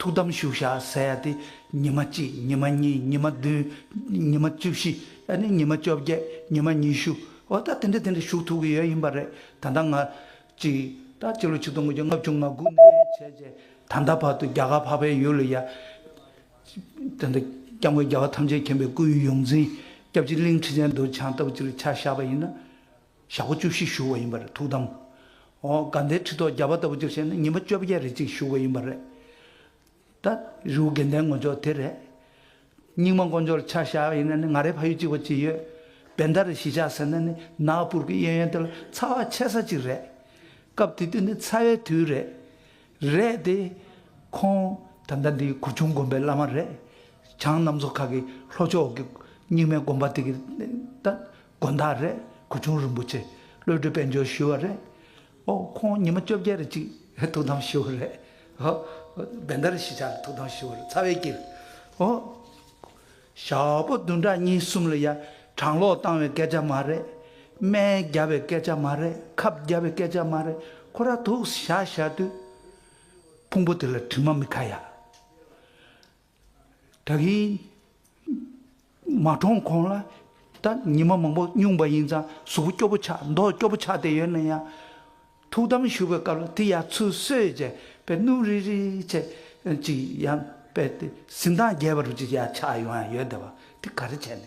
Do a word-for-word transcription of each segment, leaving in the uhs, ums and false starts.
ཐུགས་དམ་བཞུགས་བཞག་ཟེར་ཡ་དེ་ཉི་མ་གཅིག་ཉི་མ་གཉིས་ཉི་མ་བདུན། ཉི་མ་བཅུ་བཞི། ཨ་ནི་ཉི་མ་བཅོ་བརྒྱད། ཉི་མ་ཉི་ཤུ། འོ་ད་དེ་འདྲ་དེ་འདྲ་བཞུགས་ཐུབ་ཀྱི་ཡོད་ཡིན་པ་རེད། ད་ལྟ་ང་ཅིག་ད་སྤྱི་ལོ་ཆིག་སྟོང་དགུ་བརྒྱ་ལྔ་བཅུ་ང་དགུ་ནས་བྱས་རྗེས་ད་ལྟ་བར་དུ་རྒྱ་གར་འཕགས་པའི་ཡུལ་ལ་ཡ། ད་ལྟ་སྐྱབས་མགོན་རྒྱལ་བ་ཐམས་ཅད་མཁྱེན་པའི་སྐུའི་ཡོངས་འཛིན་སྐྱབས་རྗེ་གླིང་ཁྲི་ཆེན་རྡོ་རྗེ་འཆང་ལྟ་བུ་ཅིག་ལ་ཆ་བཞག་པ་ཡིན་ན། ཞག་པོ་བཅུ་བཞི་བཞུགས་པ་ཡིན་པ་རེད་ཐུགས་དམ། འོ་དགའ་ལྡན་ཁྲི་ཐོག་བརྒྱ་པ་ལྟ་བུ་ཅིག་བྱས་ན་ཉི་མ་བཅོ་བརྒྱད་རེ་གཅིག་བཞུགས་པ་ཡིན་པ་རེད། ད་རི་བོ་དགེ་ལྡན་ངོ་ཅོག་དེ་རེད། རྙིང་མ་དཀོན་མཆོག་ལ་ཆ་བཞག་པ་ཡིན་ན་ནི་ང་རའི་ཕ་ཡུལ་གཅིག་པ་གཅིག་ཡོད། བན་ད་ར་གཞིས་ཆགས་ཟེར་ན་ནི་ནག་པུར་གྱི་གཡས་གཡོན་དེ་ལ་ཚ་བ་ཆེ་ས་གཅིག་རེད། སྐབས་དེ་དུས་ནི་ཚ་བའི་དུས་རེད། རེད་དེ། ཁོང་ད་ལྟ་འདི་གུར་ཆུང་དགོན་པའི་བླ་མ་རེད། བྱང་གནམ་མཚོ་ཁ་གི་ལྷོ་ཕྱོགས་ཀྱི་རྙིང་མའི་དགོན་པ་དེ་གི་ད་དགོན་བདག་རེད། གུར་ཆུང་རིན་པོ་ཆེ་བློ་གྲོས་དཔལ་འབྱོར་ཞུ་བ་རེད། ཨོ་ཁོང་ཉི་མ་བཅོ་བརྒྱད་རེ་གཅིག་ཐུགས་དམ་ཞུ་བ་རེད། ཨོ་བན་ད་ར་གཞིས་ཆགས་ལ་ཐུགས་དམ་ཞུ་བ་རེད་ཚ་བའི་དཀྱིལ། ཨོ། ཞག་པོ་བདུན་ཕྲག་གཉིས་གསུམ་ལ་ཡ་གྲང་གློག་བཏང་བའི་སྐད་ཆ་མ་རེད། སྨན་བརྒྱབ་པའི་སྐད་ཆ་མ་རེད། ཁབ་བརྒྱབ་པའི་སྐད་ཆ་མ་རེད། ཁོ་ར་འདུག་བཞག་བཞག་དུས། ཕུང་པོ་དེ་ལ་དྲི་མ་མི་ཁ་ཡ། ད་གིན་མ་གྲོངས་གོང་ལ་ད་ཉི་མ་མང་པོ་སྙུང་པ་ཡིན་ཙང་གཟུགས་པོ་སྐྱོ་པོ་ཆགས་མདོག་སྐྱོ་པོ་ཆགས་བསྡད་ཡོད་ན་ཡང་། ཐུགས་དམ་བཞུགས་པའི་སྐབས་ལ་དེ་ཡར་ཚུར་གསོས་བྱས་པའི་སྣུམ་རིལ་རིལ་བྱས་ཅིག་ཡང་པས་ཏེ་གཟི་མདངས་རྒྱས་པ་རུ་ཅིག་ཡར་ཆགས་ཡོང་ཡ་ཡོད་བསྡད་པ་དེ་ག་རེ་བྱས་ནས།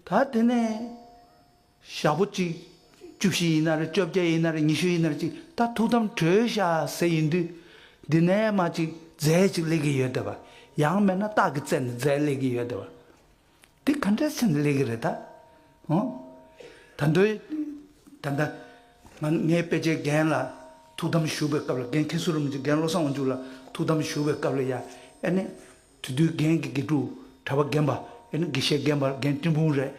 ད་དེ་ནས་ཞག་པོ་གཅིག་བཅུ་བཞི་ཡིན་ན་རེད་བཅོ་བརྒྱད་ཡིན་ན་རེད་ཉི་ཤུ་ཡིན་ན་རེད་ཅིག་ད་ཐུགས་དམ་གྲོལ་ཤག་ཟེར་ཡིན་དུས། འདི་ནས་མ་ཅིག་རྫས་ཅིག་སླེབས་ཀྱི་ཡོད་བསྡད་པ། ཡང་མེད་ན་རྟགས་ཀྱི་རྩལ་ནས་རྫས་སླེབས་ཀྱི་ཡོད་བསྡད་པ། འདི་ག་འདྲ་བྱས་ནས་སླེབས་ཀྱི་རེད་ད། ཨོ། ད་འདོད། ད་ལྟ། ང་ངའི་དཔེ་ཆའི་རྒན་ལ་ཐུགས་དམ་བཞུགས་པའི་སྐབས་ལ་རྒན་མཁན་ཟུར་རིན་པོ་ཆེ་རྒན་བློ་བཟང་དབང་ཕྱུག་ལ་ཐུགས་དམ་བཞུགས་པའི་སྐབས་ལ་ཡ། ཨེ་ནི། དེ་དུས་རྒན་གྱི་དགེ་ཕྲུག་གྲྭ་པ་རྒན་པ་ཨེ་ནི་དགེ་བཤེས་རྒན་པ་རྒན་སྤྲིན་ཕུང་རེད།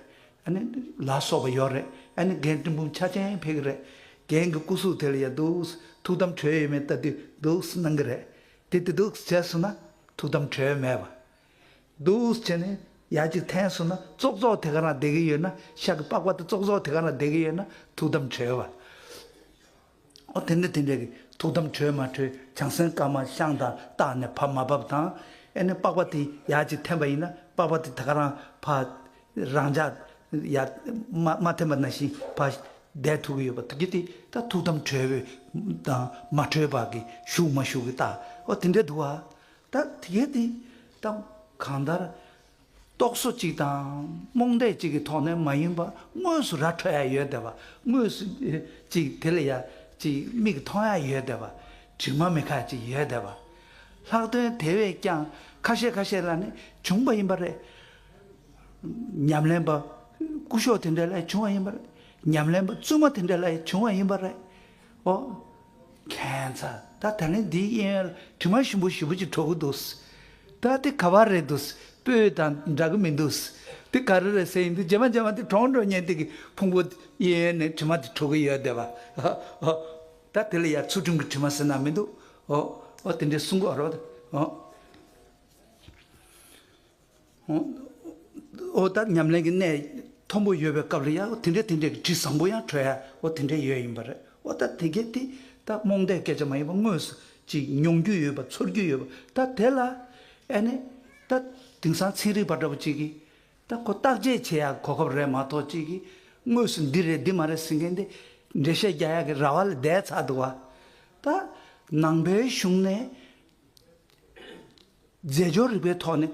ཨེ་ནི། ལ་སོགས་པ་ཡོད་རེད། ཨེ་ནི་རྒན་སྤྲིན་ཕུང་ཆ་ཅན་ཕེབས་ཀྱི་རེད། རྒན་གྱི་སྐུ་གཟུགས་དེ་ལ་ཡ་འདུག་ཐུགས་དམ་གྲོལ་ཡོད་མེད་ལྟ་དུས་འདུག་གནང་གི་རེད། དེ་དེ་འདུག་བྱས་སོང་ན་ཐུགས་དམ་གྲོལ་མེད་པ། འདུག་བྱས་ནས་ཡར་ཅིག་འཐེན་སོང་ན་ཙོག་ཙོག་དེ་ག་རང་བསྡད་ཀྱི་ཡོད་ན་ཤ་གི་པགས་པ་དེ་ཙོག་ཙོག་དེ་ག་རང་བསྡད་ཀྱི་ཡོད་ན་ཐུགས་དམ་གྲོལ་བ། ཨོ་དེ་འདྲ་དེ་འདྲ་གི་ཐུགས་དམ་གྲོལ་མ་གྲོལ་བྱང་སེམས་དཀར་དམར་ཤང་དང་བཏགས་ནས་བབས་མ་བབས་དང་། ཨེ་ནི་པགས་པ་དེ་ཡར་ཅིག་འཐེན་པ་ཡིན་ན་པགས་པ་དེ་དེ་ག་རང་ཕར་རང་འཇགས་ཡར་མ་མ་འཐེན་པ་ནང་བཞིན་ཕར་བསྡད་ཐུབ་ཀྱི་ཡོད་པ་དེ་གི་དེ་ད་ཐུགས་དམ་གྲོལ་བའི་དང་མ་གྲོལ་བ་གི་བཞུགས་མ་བཞུགས་གི་རྟགས་ཨོ་དེ་འདྲ་འདུག་བ། ད་དེ་གའི་དེ་ད་གང་ལྟར་རྟོག་བཟོ་གཅིག་དང་རྨོངས་དད་གཅིག་གི་ཐོག་ནས་མ་ཡིན་པ་དངོས་སུ་ར་འཕྲོད་ཡ་ཡོད་བསྡད་པ་དངོས་སུ་གཅིག་དེ་ལ་ཡ་གཅིག་མིག་མཐོང་ཡ་ཡོད་བསྡད་པ་དྲི་མ་མེད་ཁ་གཅིག་ཡོད་བསྡད་པ། ལྷག་དོན་དེ་བས་ཀྱང་ཁ་ཤས་ཁ་ཤས་ལ་ནི་བྱུང་བ་ཡིན་པ་རེད། ཉམས་ལེན་པ་སྐུ་ཞབས་དེ་འདྲ་ལ་བྱུང་བ་ཡིན་པ་རེད། ཉམས་ལེན་པ་བཙུན་མ་དེ་འདྲ་ལ་བྱུང་བ་ཡིན་པ་རེད། ཨོ། ཁྱད་མཚར། ད་ད་ནི་འདིའི་གཡས་གཡོན་ལ་དྲི་མ་ཞིམ་པོ་ཞེ་པོ་ཅིག་བྲོ་གི་འདུག་ད་དེ་ག་པར་རེད་འདུག་སྤོས་དང་འདྲ་གི་མི་འདུག་དེ་ག་རེ་རེད་ཟེར་ཡིན་དུས་རྗེས་མ་རྗེས་མ་དེ་གྲོངས་འགྲོ་ཉེན་དེ་གི་ཕུང་པོ་གཡས་གཡོན་ནས་དྲི་མ་དེ་བྲོ་གི་ཡོད་བསྡད་པ། ད་དེ་ལ་ཡ་ཚུལ་ཁྲིམས་ཀྱི་དྲི་མ་ཟེར་ན་མི་འདུག་ཨོ། ཨོ་དེ་འདྲའི་གསུང་གི་ཡོད་རེད་ཨོ། ཨོ་ད་ཉམས་ལེན་གྱི་གནད་མཐོན་པོ་ཡོད་པའི་སྐབས་ལ་ཡང་དེ་འདྲའི་དེ་འདྲའི་གི་དྲི་བཟང་པོ་ཡང་འཕྲོད་ཡ་ཨོ་དེ་འདྲའི་ཡོད་ཡིན་པ་རེད། ཨོ་ད་དེ་གས་དེ་ད་རྨོངས་དད་སྐད་ཆ་མ་ཡིན་པ་དངོས་སུ་ཅིག་མྱོང་རྒྱུ་ཡོད་པ་ཚོར་རྒྱུ་ཡོད་པ་ད་དེ་ལ་ཨེ་ནི་ད་དེང་སང་ཚན་རིག་པ་འདྲ་པོ་ཅིག་གིས་ད་ཁོ་བརྟག་དཔྱད་བྱེད་ཡ་གོ་སྐབས་རེད་མ་གཏོགས་ཅིག་གིས་དངོས་སུ་འདི་རེད་འདི་མ་རེད་ཟེར་མཁན་དེ་འགྲེལ་བཤད་རྒྱག་ཡ་གི་ར་བ་ལ་བསྡད་ཚར་འདུག་བ། ད་ནང་པའི་གཞུང་ནས། རྫས་སྦྱོར་རིག་པའི་ཐོག་ནས་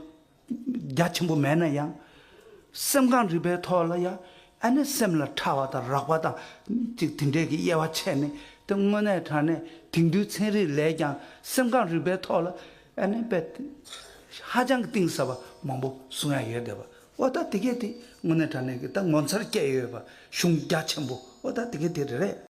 རྒྱ་ཆེན་པོ་མེད་ན་ཡང་། སེམས་ཁམས་རིག་པའི་ཐོག་ལ་ཡང་ཨ་ནི་སེམས་ལ་ཕྲ་བ་དང་རགས་པ་དང་ཅིག་དེ་འདྲས་ཀྱི་དབྱེ་བ་ཕྱེ་ནས་དེ་དངོས་གནས་དྲང་གནས་དེང་དུས་ཚན་རིག་ལས་ཀྱང་སེམས་ཁམས་རིག་པའི་ཐོག་ལ་ཨ་ནི་དཔེ་ཧ་ཅང་གི་གཏིང་ཟབ་པ་མང་པོ་གསུང་ཡ་ཡོད་བསྡད་པ། ཨོ་ད་དེ་གས་དེ་དངོས་གནས་དྲང་གནས་ཀྱི་ད་ངོ་མཚར་སྐྱེ་ཡོད་པ་གཞུང་རྒྱ་ཆེན་པོ་ཨོ་ད་དེ་གས་དེ་རེད།